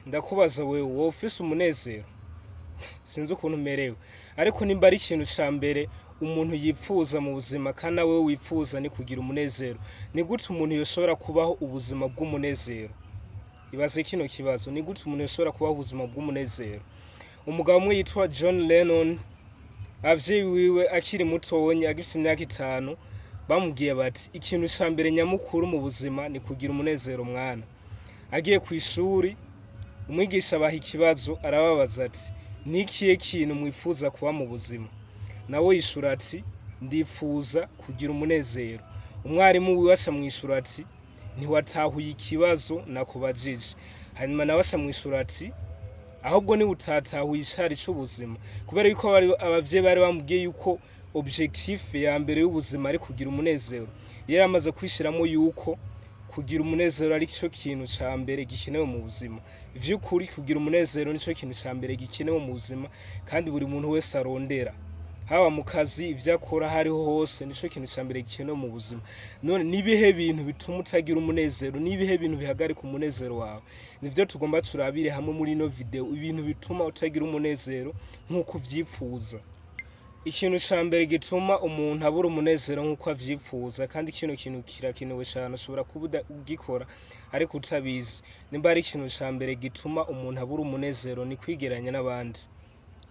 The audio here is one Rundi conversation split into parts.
Ndakubaza wewe, wowe ufise umunezero? Sinzi ukuntu umerewe, ariko nimba ari ikintu ca mbere umuntu yipfuza mu buzima, kandi nawe wifuza, ni kugira umunezero. Ni gute umuntu yoshobora kubaho ubuzima bw'umunezero? Ibaze kino kibazo: ni gute umuntu yoshobora kubaho ubuzima bw'umunezero? Umugabo umwe yitwa John Lennon, abavyeyi wiwe akiri mutonya, agifise imyaka 5, bamubwiye bati: "Ikintu ca mbere nyamukuru mu buzima ni kugira umunezero, mwana." Agiye ku ishuri, umwigisha abaha ikibazo, arababaza ati: "Ni ikihe kintu mwifuza kuba mu buzima?" Nawe yishura ati: "Ndifuza kugira umunezero." Umwarimu wiwe aca mwishura ati: "Ntiwatahuye ikibazo nakubajije." Hanyuma nawe aca mwishura ati: "Ahubwo niba utatahuye icari c'ubuzima." Kubera yuko abavyeyi bari bamubwiye yuko objectif ya mbere y'ubuzima ari kugira umunezero, yari amaze kwishiramo yuko kugira umunezero ari cyo kintu ca mbere gikenewe mu buzima. Vy'ukuri, kugira umunezero nico kintu ca mbere gikenewe mu buzima, kandi buri muntu wese arondera, haba mu kazi, ivyo akora, hariho hose, nico kintu ca mbere gikenewe mu buzima. None nibihe bintu bituma utagira umunezero? Nibihe bintu bihagarika umunezero wawe? Nivyo tugomba turabire hamwe muri ino video, ibintu bituma utagira umunezero nk'uko uvyifuza. Ikintu ca mbere gituma umuntu abura umunezero nk'uko avyifuza, kandi kino kintu kirakenewe cane, ushobora kuba ugikora ariko utabizi, nimba ari ikintu ca mbere gituma umuntu abura umunezero, ni kwigeranya n'abandi.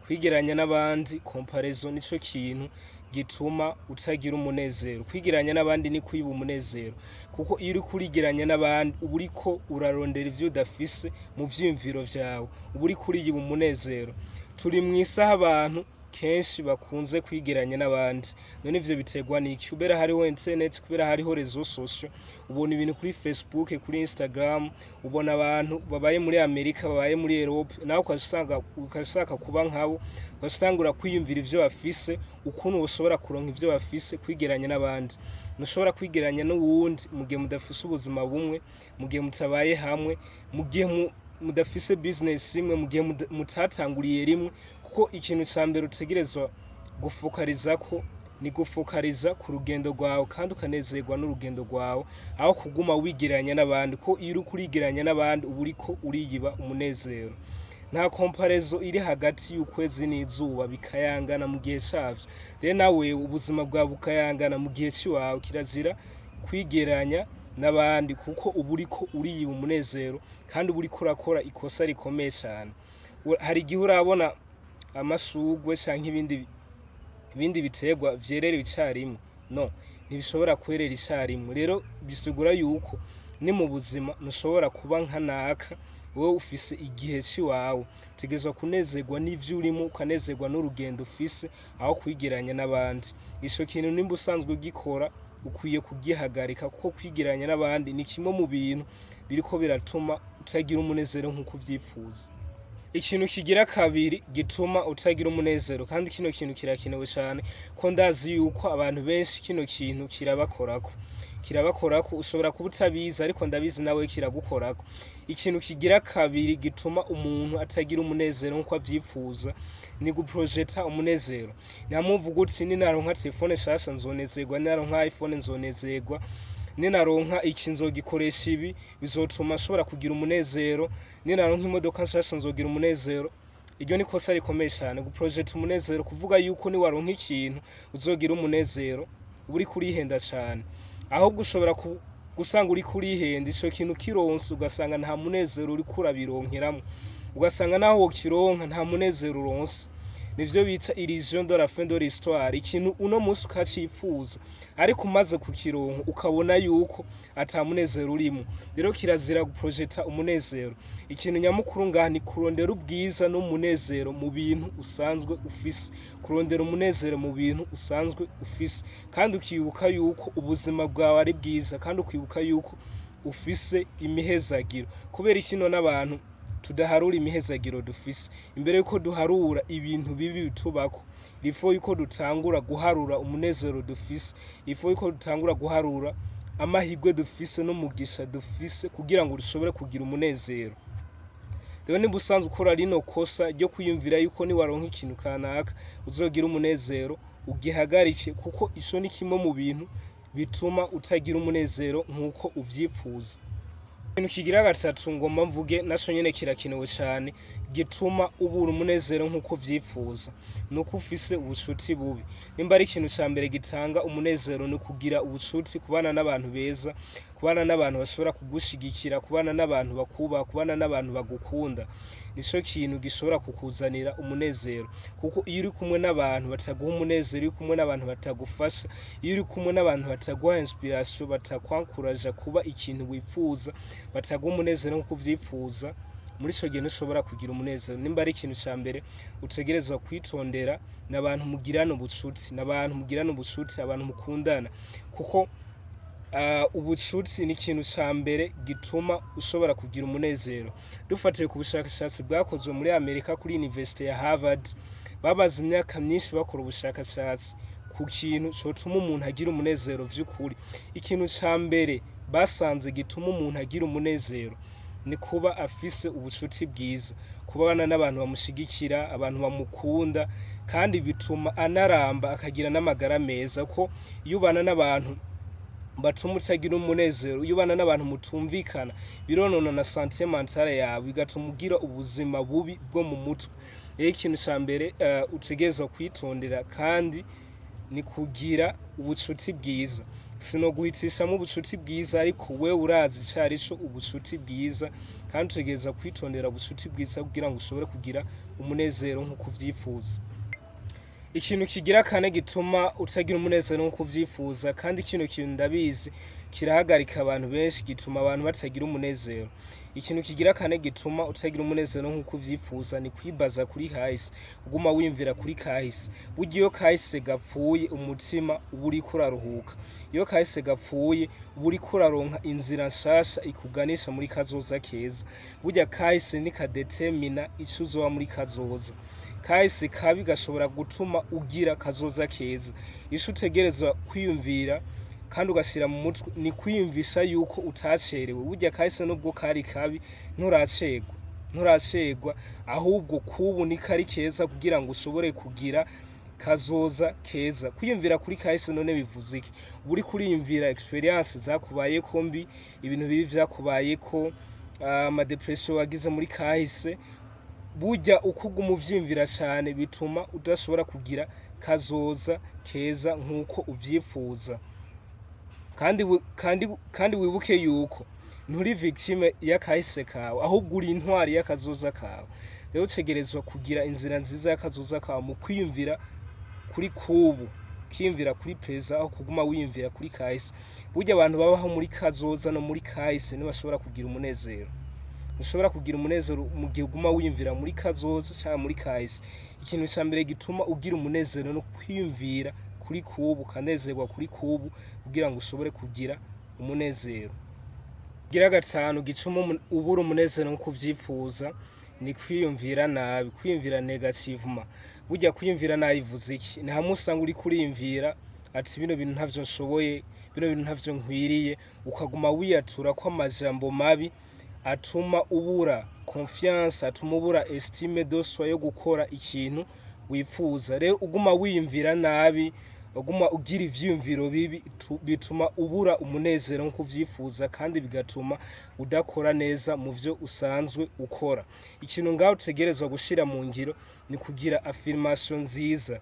Kwigeranya n'abandi, comparaison, nico kintu gituma utagira umunezero. Kwigeranya n'abandi ni kwiba umunezero, kuko iyo uriko urigeranya n'abandi, uba uriko urarondera ivyo udafise mu vyiyumviro vyawe, uba uriko uriyiba umunezero. Turi mw'isaha abantu kenshi bakunze kwigeranya n'abandi. None ivyo biterwa n'iki? Kubera hariho internet, kubera hariho réseaux sociaux, ubona ibintu kuri Facebook, kuri Instagram, ubona abantu babaye muri Amerika, babaye muri Europe, nawe ukasanga ukashaka kuba nkabo, ugasangura kwiyumvira ivyo bafise, ukuntu ushobora kuronka ivyo bafise. Kwigeranya n'abandi, ntushobora kwigeranya n'uwundi mu gihe mudafise ubuzima bumwe, mu gihe mutabaye hamwe, mu gihe mudafise business imwe, mu gihe mutatanguriye rimwe. Kuko ikintu ca mbere utegerezwa gufocaliza ko ni gufocaliza ku rugendo rwawe, kandi ukanezerwa n'urugendo rwawe, aho kuguma wigeranya n'abandi. Ko iyo uriko urigeranya n'abandi, uba uriko uriyiba umunezero. Nta comparaison iri hagati y'ukwezi n'izuba, bikayangana mu gihe cavyo. Rero nawe ubuzima bwawe bukayangana mu gihe ciwawe. Kirazira kwigeranya n'abandi, kuko uba uriko uriyiba umunezero, kandi uba uriko urakora ikosa rikomeye cane. Hari igihe urabona amashurwe canke ibindi biterwa vyerera icarimwe? No ntibishobora kwerera icarimwe. Rero bisigura yuko ni mu buzima ntushobora kuba nka naka. Wowe ufise igihe ciwawe, utegerezwa kunezerwa n'ivyo urimo, ukanezerwa n'urugendo ufise, aho kwigeranya n'abandi. Ico kintu nimba usanzwe ugikora, ukwiye kugihagarika, kuko kwigeranya n'abandi ni kimwe mu bintu biriko biratuma utagira umunezero nk'uko uvyifuza. Ikintu kigira kabiri gituma utagira umunezero, kandi kino kintu kirakenewe cane, ko ndazi yuko abantu benshi kino kintu kirabakorako, kirabakorako. Ushobora kuba utabizi, ariko ndabizi nawe kiragukorako. Ikintu kigira kabiri gituma umuntu atagira umunezero nk'uko avyifuza ni guprojeta umunezero. Ntihamuvuga uti: "Ninaronka telefone nshasha nzonezerwa, ninaronka iPhone nzonezerwa, ninaronka iki nzogikoresha ibi, bizotuma nshobora kugira umunezero, ninaronka imodoka nshasha nzogira umunezero." Iryo ni kosa rikomeye cyane, guprojeta umunezero, kuvuga yuko niwaronka ikintu uzogira umunezero, uba uriko urihenda cyane. Ahubwo ushobora gusanga uriko urihenda, ico kintu kironse ugasanga nta munezero uriko urabironkeramwo, ugasanga naho wokironka nta munezero uronse. Nivyo bita illusion de la fin de l'histoire. Ikintu uno munsi ukacipfuza, ariko umaze kukironka ukabona yuko ata munezero urimo. Rero kirazira guprojeta umunezero. Ikintu nyamukuru ngaha ni kurondera ubwiza n'umunezero mu bintu usanzwe ufise, kurondera umunezero mu bintu usanzwe ufise, kandi ukibuka yuko ubuzima bwawe ari bwiza, kandi ukibuka yuko ufise imihezagiro. Kubera ikino n'abantu tudaharura imihezagiro dufise. Imbere yuko duharura ibintu bibi bitubako, il faut yuko dutangura guharura umunezero dufise, il faut yuko dutangura guharura amahirwe dufise n'umugisha dufise, kugira ngo dushobore kugira umunezero. Rero nimba usanzwe ukora rino kosa ryo kwiyumvira yuko niwaronka ikintu kanaka uzogira umunezero, ugihagarike, kuko ico ni kimwe mu bintu bituma utagira umunezero nk'uko uvyifuza. Ikintu kigira gatatu ngomba mvuge, naco nyene kirakenewe cane, gituma ubura umunezero nk'uko uvyifuza, nuko ufise ubucuti bubi. Nimba ari ikintu ca mbere gitanga umunezero, ni kugira ubucuti, kubana n'abantu beza, kubana n'abantu bashobora kugushigikira, kubana n'abantu bakubaha, kubana n'abantu bagukunda. Nico kintu gishobora kukuzanira umunezero, kuko iyo uri kumwe n'abantu bataguha umunezero, iyo uri kumwe n'abantu batagufasha, iyo uri kumwe n'abantu bataguha inspiration, batakwankuraja kuba ikintu wifuza, bataguha umunezero nk'uko uvyifuza, muri ico gihe ntushobora kugira umunezero. Nimba ari ikintu ca mbere utegerezwa kwitondera, n'abantu mugirana ubucuti, n'abantu mugirana ubucuti, abantu mukundana, kuko ubucuti ni ikintu ca mbere gituma ushobora kugira umunezero. Dufatiye ku bushakashatsi bwakozwe muri Amerika kuri Universite ya Harvard, babaze imyaka myinshi bakora ubushakashatsi ku kintu cotuma umuntu agira umunezero vy'ukuri. Ikintu ca mbere basanze gituma umuntu agira umunezero ni kuba afise ubucuti bwiza, kubana n'abantu bamushigikira, abantu bamukunda, kandi bituma anaramba akagira n'amagara meza. Ko iyo ubana n'abantu batuma utagira umunezero, iyo ubana n'abantu mutumvikana, bironona na santé mentale yawe, bigatuma ugira ubuzima bubi bwo mu mutwe. Rero ikintu ca mbere utegerezwa kwitondera kandi ni kugira ubucuti bwiza. Sinoguhitishamwo ubucuti bwiza, ariko wewe urazi icarico ubucuti bwiza, kandi utegerezwa kwitondera ubucuti bwiza kugira ngo ushobore kugira umunezero nk'uko uvyifuza. Ikintu kigira kane gituma utagira umunezero nk'uko uvyifuza, kandi kino kintu ndabizi kirahagarika abantu benshi, gituma abantu batagira umunezero. Ikintu kigira kane gituma utagira umunezero nk'uko uvyifuza ni kwibaza kuri kahise, uguma wiyumvira kuri kahise. Burya iyo kahise gapfuye, umutima uba uriko uraruhuka. Iyo kahise gapfuye, uba uriko uraronka inzira nshasha ikuganisha muri kazoza keza. Burya kahise nikadetermina ico uzoba muri kazoza. Kahise kabi gashobora gutuma ugira kazoza keza. Ico utegerezwa kwiyumvira kandi ugashira mu mutwe ni kwiyumvisha yuko utacerewe. Burya kahise nubwo kari kabi, nturacerwa, nturacerwa, ahubwo kubu ni kari keza kugira ngo ushobore kugira kazoza keza. Kwiyumvira kuri kahise none bivuze iki? Uba uriko uriyumvira experience zakubayeko mbi, ibintu bibi vyakubayeko, ama dépression wagize muri kahise. Burya uko uguma uvyiyumvira cane bituma udashobora kugira kazoza keza nkuko uvyifuza. Kandi wibuke yuko nturi victime y'akahise kawe, ahubwo uri intwari y'akazoza kawe. Rero utegerezwa kugira inzira nziza y'akazoza kawe mu kwiyumvira kuri kubu, ukiyumvira kuri présent, aho kuguma wiyumvira kuri kahise. Burya abantu babaho muri kazoza no muri kahise ntibashobora kugira umunezero. Ntushobora kugira umunezero mu gihe uguma wiyumvira muri kazoza canke muri kahise. Ikintu ca mbere gituma ugira umunezero no kwiyumvira kuri kubu, ukanezerwa kuri kubu kugira ngo ushobore kugira umunezero. Ikigira gatanu gituma ubura umunezero nkuko uvyifuza ni kwiyumvira nabi, kwiyumvira négativement. Burya kwiyumvira nabi bivuze iki? Ni hamwe usanga uriko uriyumvira ati bino bintu ntavyo nshoboye, bino bintu ntavyo nkwiriye, ukaguma wiyaturako amajambo mabi atuma ubura confiance, atuma ubura estime de soi yo gukora ikintu wifuza. Rero uguma wiyumvira nabi, uguma ugira ivyiyumviro bibi, bituma ubura umunezero nkuko uvyifuza, kandi bigatuma udakora neza mu vyo usanzwe ukora. Ikintu ngaho utegerezwa gushira mu ngiro ni kugira affirmation nziza,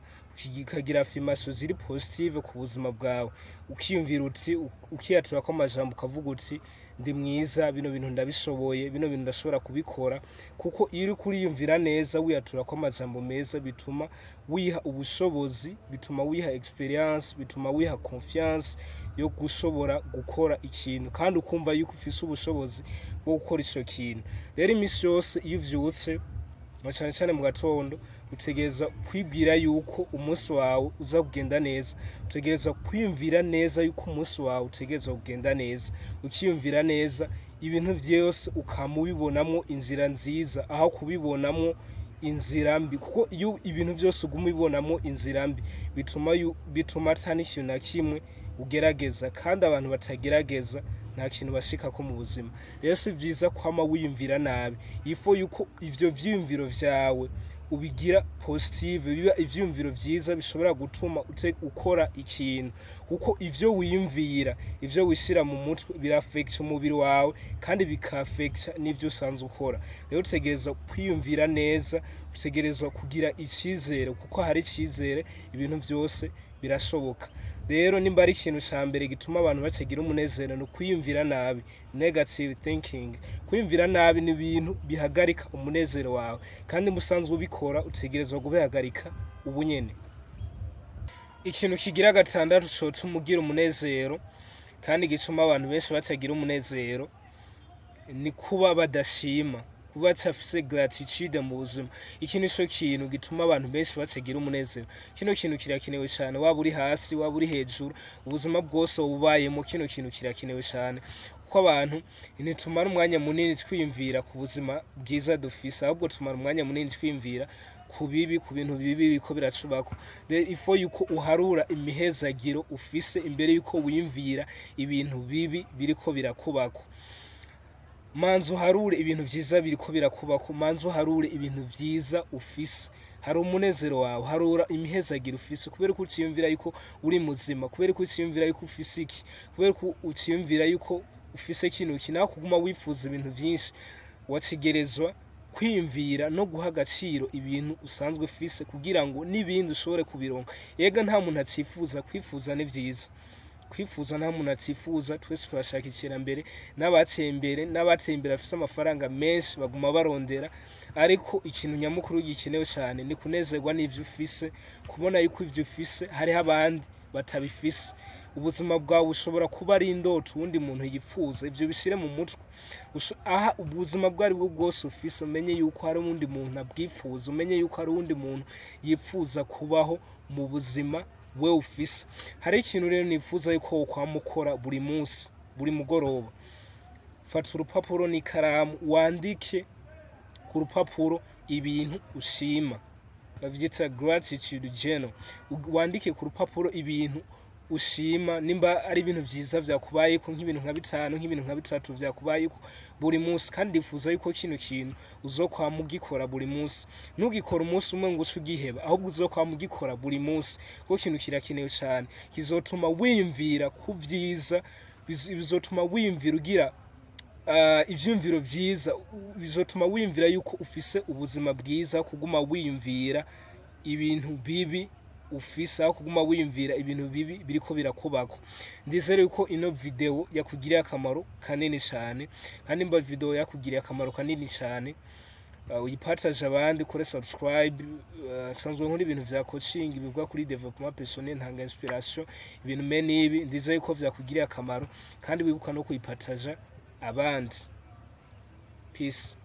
ukagira affirmation ziri positive ku buzima bwawe. Ukiyumvira uti, ukiyaturako amajambo, ukavuga uti ndi mwiza, bino bintu ndabishoboye, bino bintu ndashobora kubikora. Kuko iyo uriko uriyumvira neza, wiyaturako amajambo meza, bituma wiha ubushobozi, bituma wiha experience, bituma wiha confiance yo gushobora gukora ikintu, kandi ukumva yuko ufise ubushobozi bwo gukora ico kintu. Rero imisi yose iyo uvyutse, na cane cane mu gatondo, utegerezwa kwibwira yuko umunsi wawe uza kugenda neza. Utegerezwa kwiyumvira neza yuko umunsi wawe utegerezwa kugenda neza. Ukiyumvira neza, ibintu vyose ukama ubibonamwo inzira nziza aho kubibonamwo inzira mbi, kuko iyo ibintu vyose uguma ubibonamwo inzira mbi, bituma ata n'ikintu na kimwe ugerageza, kandi abantu batagerageza nta kintu bashikako mu buzima. Rero si vyiza kwama wiyumvira nabi, il faut yuko ivyo vyiyumviro vyawe ubigira positive, biba ivyiyumviro vyiza bishobora gutuma ukora ikintu, kuko ivyo wiyumvira, ivyo wishira mu mutwe birafekta umubiri wawe kandi bikafekta n'ivyo usanzwe ukora. Rero utegerezwa kwiyumvira neza, utegerezwa kugira icizere, kuko hari icizere ibintu vyose birashoboka. Rero nimba ari ikintu ca mbere gituma abantu batagira umunezero, ni ukwiyumvira nabi, negative thinking. Kwiyumvira nabi ni ibintu bihagarika umunezero wawe, kandi musanzwe ubikora utegerezwa kubihagarika ubu nyene. Ikintu kigira gatandatu cotuma ugira umunezero kandi gituma abantu benshi batagira umunezero ni kuba badashima, kuba badafise gratitude mu buzima. Iki nico kintu gituma abantu benshi batagira umunezero. Kino kintu kirakenewe cane, waba uri hasi, waba uri hejuru, ubuzima bwose ubayemo, kino kintu kirakenewe cane, kuko abantu ntitumara umwanya munini twiyumvira ku buzima bwiza dufise, ahubwo tumara umwanya munini twiyumvira ku bibi, ku bintu bibi biriko biracubako. Rero il faut yuko uharura imihezagiro ufise imbere yuko wiyumvira ibintu bibi biriko birakubako. Manza uharure ibintu vyiza biriko birakubako, manza uharure ibintu vyiza ufise, hari umunezero wawe, harura imihezagiro ufise. Kubera ko utiyumvira yuko uri muzima, kubera ko utiyumvira yuko ufise iki, kubera ko utiyumvira yuko ufise kino iki, naho kuguma wifuza ibintu vyinshi, wategerezwa kwiyumvira no guha agaciro ibintu usanzwe ufise kugira ngo n'ibindi ushobore kubironka. Ega nta muntu atifuza, kwifuza ni vyiza, kwifuza nta muntu atifuza, twese turashaka iterambere, n'abateye imbere bafise amafaranga menshi baguma barondera. Ariko ikintu nyamukuru gikenewe cane ni kunezerwa n'ivyo ufise, kubona yuko ivyo ufise hariho abandi batabifise. Ubuzima bwawe bushobora kuba ari indoto uwundi muntu yipfuza, ivyo bishire mu mutwe. Aha ubuzima bwo aribwo bwose ufise, umenye yuko hari uwundi muntu abwifuza, umenye yuko hari uwundi muntu yipfuza kubaho mu buzima we ufise. Hari ikintu rero nifuza yuko wokwama ukora buri munsi, buri mugoroba: fata urupapuro n'ikaramu, wandike ku rupapuro ibintu ushima, bavyita gratitude journal. Wandike ku rupapuro ibintu ushima, nimba ari ibintu vyiza vyakubayeko, nk'ibintu nka bitanu, nk'ibintu nka bitatu vyakubayeko buri munsi. Kandi ndifuza yuko kino kintu uzokwama ugikora buri munsi, ntugikora umunsi umwe ngo uce ugiheba, ahubwo uzokwama ugikora buri munsi, kuko ikintu kirakenewe cane, kizotuma wiyumvira ku vyiza, bizotuma wiyumvira ugira ivyiyumviro vyiza, bizotuma wiyumvira yuko ufise ubuzima bwiza, kuguma wiyumvira ibintu bibi ufise, aho kuguma wiyumvira ibintu bibi biriko birakubako. Ndizere yuko ino video yakugiriye akamaro kanini cane, kandi nimba video yakugiriye akamaro kanini cane, uyipartage abandi, ukore subscribe. Nsanzwe nkora ibintu vya coaching bivuga kuri développement personnel, ntanga inspiration, ibintu mene ibi. Ndizere yuko vyakugiriye akamaro, kandi wibuka no kuyipartaja abandi. Peace.